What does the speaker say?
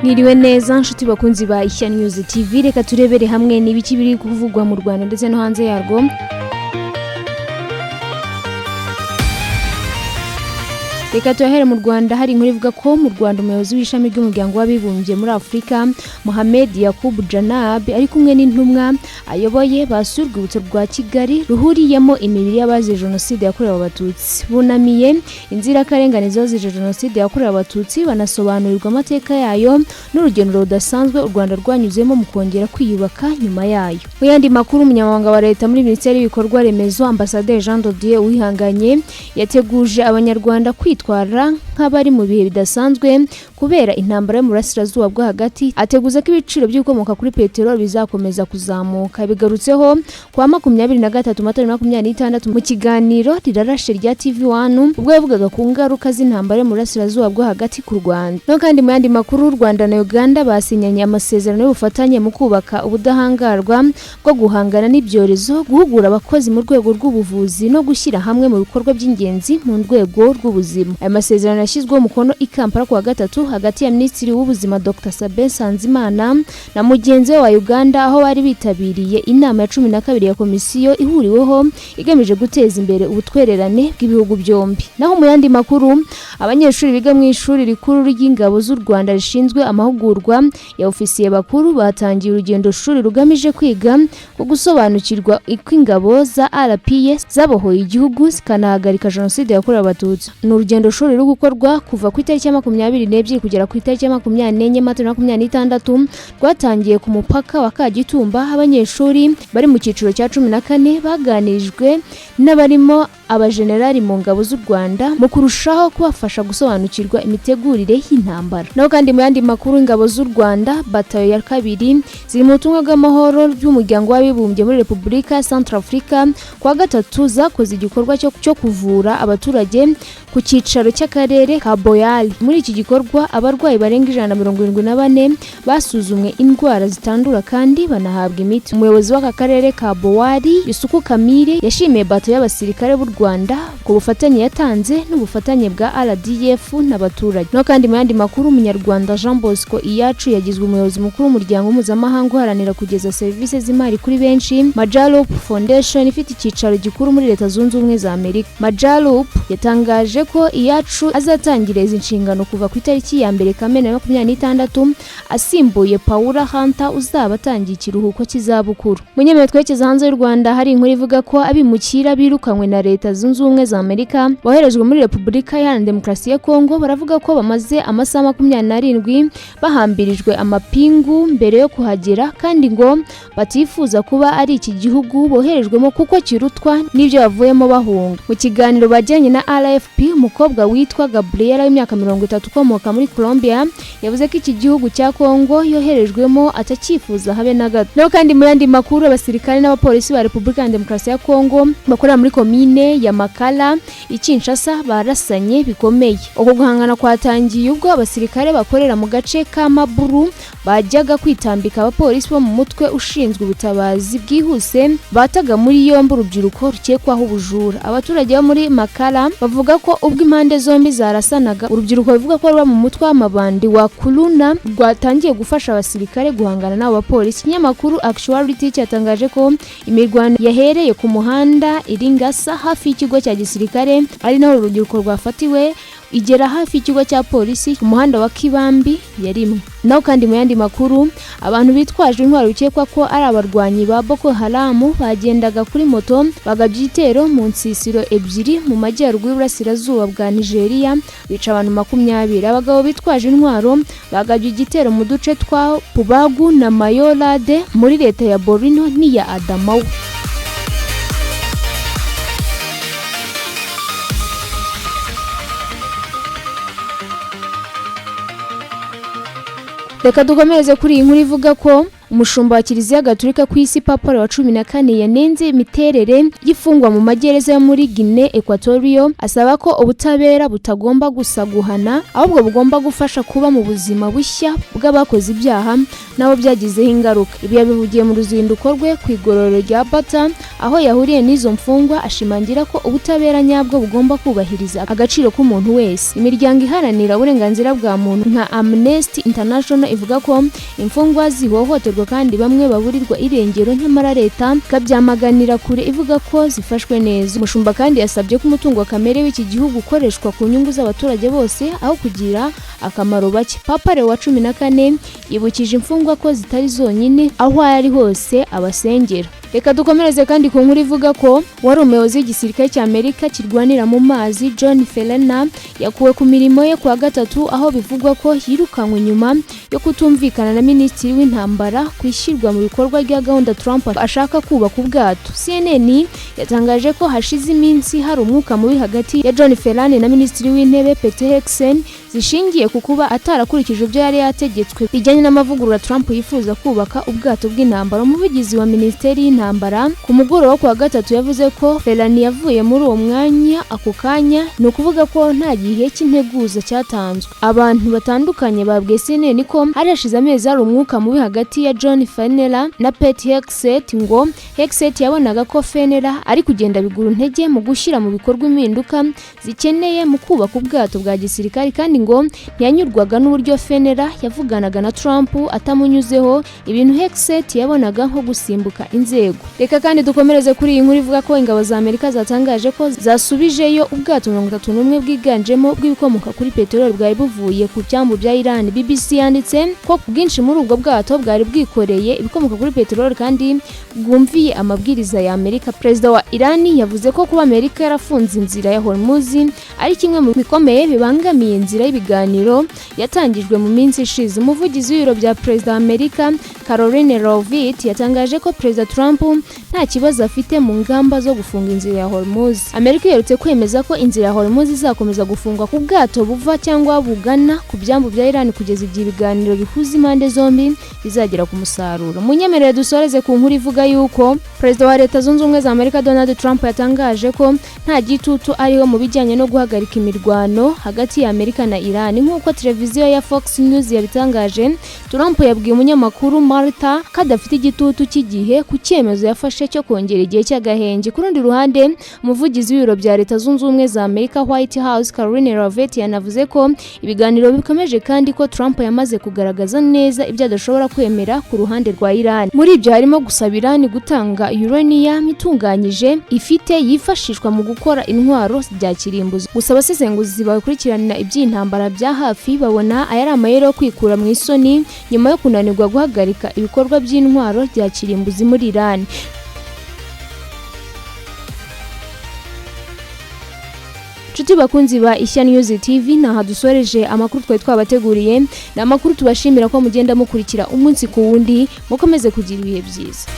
Mwiriwe neza nshuti bakunzi ba Ishya News TV. Reka turebere hamwe n'ibiki biri kuvugwa mu Rwanda ndetse no hanze yarwo. Reka tuyahere mu Rwanda. Hari inkuru ivuga ko mu Rwanda umuyobozi w'ishami ry'umuryango w'abibumbye muri Afurika, Mohamed Yakub Janab, ari kumwe n'intumwa ayoboye basuye urwibutso rwa Kigali ruhuriyemo imibiri y'abazize Jenoside yakorewe Abatutsi. Bunamiye inzirakarengane zazize Jenoside yakorewe Abatutsi, banasobanurirwa amateka yayo n'urugendo rudasanzwe u Rwanda rwanyuzemo mu kongera kwiyubaka nyuma yayo. Mu yandi makuru, umunyamabanga wa leta muri Minisiteri y'ibikorwa remezo, Ambasaderi Jean de Dieu Uwihanganye, yateguje Abanyarwanda kwitwara nk'abari mu bihe bidasanzwe kubera intambara yo mu burasirazuba bwo hagati, ateguza ko ibiciro by'ibikomoka kuri peteroli bizakomeza kuzamuka. Bigarutseho kuwa 23 Mata 2026 mu kiganiro Rirarashe rya TV One, ubwo yavugaga ku ngaruka z'intambara yo mu burasirazuba bwo hagati ku Rwanda. No kandi mu yandi makuru, u Rwanda na Uganda basinyanye amasezerano y'ubufatanye mu kubaka ubudahangarwa bwo guhangana n'ibyorezo, guhugura abakozi mu rwego rw'ubuvuzi no gushyira hamwe mu bikorwa by'ingenzi mu rwego rw'ubuzima. Aya masezerano yashyizweho umukono i Kampala kuwa gatatu hagati ya Minisitiri w'Ubuzima Dr Sabin Nsanzimana na mugenzi we wa Uganda, aho bari bitabiriye inama ya 12 ya komisiyo ihuriweho igamije guteza imbere ubutwererane bw'ibihugu byombi. Naho mu yandi makuru, abanyeshuri biga mu ishuri rikuru ry'ingabo z'u Rwanda rishinzwe amahugurwa ya ofisiye bakuru batangiye urugendo shuri rugamije kwiga ku gusobanukirwa uko ingabo za RPA zabohoye igihugu zikanahagarika Jenoside yakorewe Abatutsi. Ni urugendo shuri ruri gukorwa kuva ku itariki ya 22 kugera ku itariki ya 24 Mata 2026. Rwatangiye ku mupaka wa Kagitumba. Abanyeshuri bari mu cyiciro cya 14 baganirijwe n'abarimo abajenerali mu ngabo z'u Rwanda mu kurushaho kubafasha gusobanukirwa imitegurire y'intambara. Naho kandi mu yandi makuru, ingabo z'u Rwanda batayo ya kabiri ziri mu butumwa bw'amahoro by'umuryango w'abibumbye muri Repubulika ya Centrafrica, kuwa gatatu zakoze igikorwa cyo kuvura abaturage ku cyicaro cy'akarere ka Boyali. Muri iki gikorwa abarwayi barenga 174 basuzumwe indwara zitandura kandi banahabwa imiti. Umuyobozi w'aka karere ka Boyali, Yusuku Kamire, yashimiye bato y'abasirikare b'u Rwanda ku bufatanye yatanze n'ubufatanye bwa RDF n'abaturage. No kandi mu yandi makuru, umunyarwanda Jean Bosco Iyacu yagizwe umuyobozi mukuru w'umuryango mpuzamahanga uharanira kugeza serivisi z'imari kuri benshi, Majalup Foundation, ifite icyicaro gikuru muri Leta Zunze Ubumwe za Amerika. Majalup yatangaje ko Iyacu azatangira izi nshingano kuva ku itariki ya 1 Kamena 2026, asimbuye Paula Hunter uzaba atangiye ikiruhuko cy'izabukuru. Munyemewe twerekeza hanze y'u Rwanda. Hari inkuru ivuga ko abimukira birukanywe na Leta Zunze Ubumwe za Amerika boherejwe muri Repubulika Iharanira Demokarasi ya Kongo baravuga ko bamaze amasaha 27 bahambirijwe amapingu mbere yo kuhagera, kandi ngo batifuza kuba ari iki gihugu boherejwemo kuko kirutwa n'ibyo bavuyemo bahunga. Mu kiganiro bagiranye na RFP, umukobwa witwa Gabriela w'imyaka 30 ukomoka muri Colombia yavuze ko iki gihugu cya Kongo yoherejwemo atacyifuza habe na gato. Naho kandi mu yandi makuru, abasirikare n'abapolisi ba Repubulika ya Demokarasi ya Kongo bakorera muri komine ya Makala i Kinshasa barasanye bikomeye. Uko guhangana kwatangiye ubwo abasirikare bakorera mu gace ka Maburu bajyaga kwitambika abapolisi bo mu mutwe ushinzwe ubutabazi bwihuse bataga muri yombi urubyiruko rukekwaho ubujura. Abaturage bo muri Makala bavuga ko ubwo impande zombi zarasanaga, urubyiruko ruvuga ko ruba mu mutwe w'amabandi wa Kuluna rwatangiye gufasha abasirikare guhangana n'abo bapolisi. Ikinyamakuru Actuality cyatangaje ko imirwano yahereye ku muhanda Iringasa hafi y'ikigo cya gisirikare, ari naho urubyiruko rwafatiwe, igera hafi y'ikigo cya polisi ku muhanda wa Kibambi ya rimwe. Naho kandi mu yandi makuru, abantu bitwaje intwaro bikekwa ko ari abarwanyi ba Boko Haram bagendaga kuri moto bagabye igitero mu nsisiro ebyiri mu majyaruguru y'uburasirazuba bwa Nigeria, bica abantu 20. Abagabo bitwaje intwaro bagabye igitero mu duce twa Pubagu na Mayorade muri leta ya Borno n'iya Adamawa. Reka dukomereze kuri iyi nkuru ivuga ko Umushumba wa Kiliziya Gatolika ku isi, Papa wa 14, yanenze imiterere y'imfungwa mu magereza yo muri Guinea Equatorial, asaba ko ubutabera butagomba gusa guhana, ahubwo bugomba gufasha kuba mu buzima bushya bw'abakoze ibyaha n'abo byagizeho ingaruka. Ibi yabivugiye mu ruzinduko rwe ku igororero rya Bata, aho yahuriye n'izo mfungwa, ashimangira ko ubutabera nyabwo bugomba kubahiriza agaciro k'umuntu wese. Imiryango iharanira uburenganzira bwa muntu nka Amnesty International ivuga ko imfungwa zihohoterwa kandi bamwe baburirwa irengero, nyamara leta ikabyamaganira kure ivuga ko zifashwe neza. Umushumba kandi yasabye ko umutungo kamere w'iki gihugu ukoreshwa ku nyungu z'abaturage bose aho kugira akamaro bake. Papa Leo wa 14 yibukije imfungwa ko zitari zonyine aho ari hose abasengera. Reka dukomereze kandi ku nkuru ivuga ko wari umuyobozi w'igisirikare cya Amerika kirwanira mu mazi, John Felena, yakuwe ku mirimo ye kuwa gatatu, aho bivugwa ko yirukanwe nyuma yo kutumvikana na minisitiri w'intambara ku ishyirwa mu bikorwa rya gahunda Trump ashaka kubaka ubwato. CNN yatangaje ko hashize iminsi hari umwuka mubi hagati ya John Felane na minisitiri w'intebe Pete Hegseth, zishingiye ku kuba atarakurikije ibyo yari yategetswe bijyanye n'amavugurura Trump yifuza kubaka ubwato bw'intambara. Umuvugizi wa minisiteri y'intambara ku mugoroba ku wa gatatu yavuze ko Felani yavuye muri uwo mwanya ako kanya, ni ukuvuga ko nta gihe cy'integuza cyatanzwe. Abantu batandukanye babwiye CNN ko hari hashize amezi hari umwuka mubi hagati ya John Fenella na Pete Hegseth. Ngo Hegseth yabonaga ko Fenella ari kugenda bigura intege mu gushyira mu bikorwa impinduka zikeneye mu kubaka ubwato bwa gisirikare, kandi ngo ntiyanyurwaga n'uburyo Fenella yavuganaga na Trump atamunyuzeho, ibintu Hegseth yabonaga nko gusimbuka inzego. Reka kandi dukomereze kuri iyi nkuru ivuga ko ingabo za Amerika zatangaje ko zasubijeyo ubwato 31 bwiganjemo bw'ibikomoka kuri peteroli bwari buvuye ku byambu bya Iran. BBC yanditse ko bwinshi muri ubwo bwato bwari bwikoreye ibikomoka kuri peteroli kandi bwumviye amabwiriza ya Amerika. Perezida wa Iran yavuze ko kuba Amerika yarafunze inzira ya Hormuz ari kimwe mu bikomeye bibangamiye inzira y'ibiganiro yatangijwe mu minsi ishize. Umuvugizi w'ibiro bya perezida wa Amerika, Karoline Leavitt, yatangaje ko Perezida Trump nta kibazo afite mu ngamba zo gufunga inzira ya Hormuz. Amerika iherutse kwemeza ko inzira ya Hormuz izakomeza gufungwa ku bwato buva cyangwa bugana ku byambu bya Iran kugeza igihe ibiganiro bihuza impande zombi bizagera ku musaruro. Munyemerere dusoreze ku nkuru ivuga yuko Perezida wa Leta Zunze Ubumwe za Amerika, Donald Trump, yatangaje ko nta gitutu ariho mu bijyanye no guhagarika imirwano hagati ya Amerika na Iran, nk'uko televiziyo ya Fox News yabitangaje. Trump yabwiye umunyamakuru Martha ko adafite igitutu cy'igihe ku cyemezo yafashe cyo kongera igihe cy'agahenge. Ku rundi ruhande, umuvugizi w'ibiro bya Leta Zunze Ubumwe za Amerika, White House, Karoline Leavitt, yanavuze ko ibiganiro bikomeje kandi ko Trump yamaze kugaragaza neza ibyo adashobora kwemera ku ruhande rwa Iran. Muri ibyo harimo gusaba Iran gutanga uranium itunganyije ifite yifashishwa mu gukora intwaro bya kirimbuzi. Gusa abasesenguzi bakurikiranira iby'intambara bya hafi babona aya ari amayeri yo kwikura mu isoni nyuma yo kunanirwa guhagarika ibikorwa by'intwaro bya kirimbuzi muri Iran. Nshuti bakunzi ba Ishya News TV, naha dusoreje amakuru twari twabateguriye. Ni amakuru tubashimira ko mugenda mukurikira umunsi ku wundi. Mukomeze kugira ibihe byiza.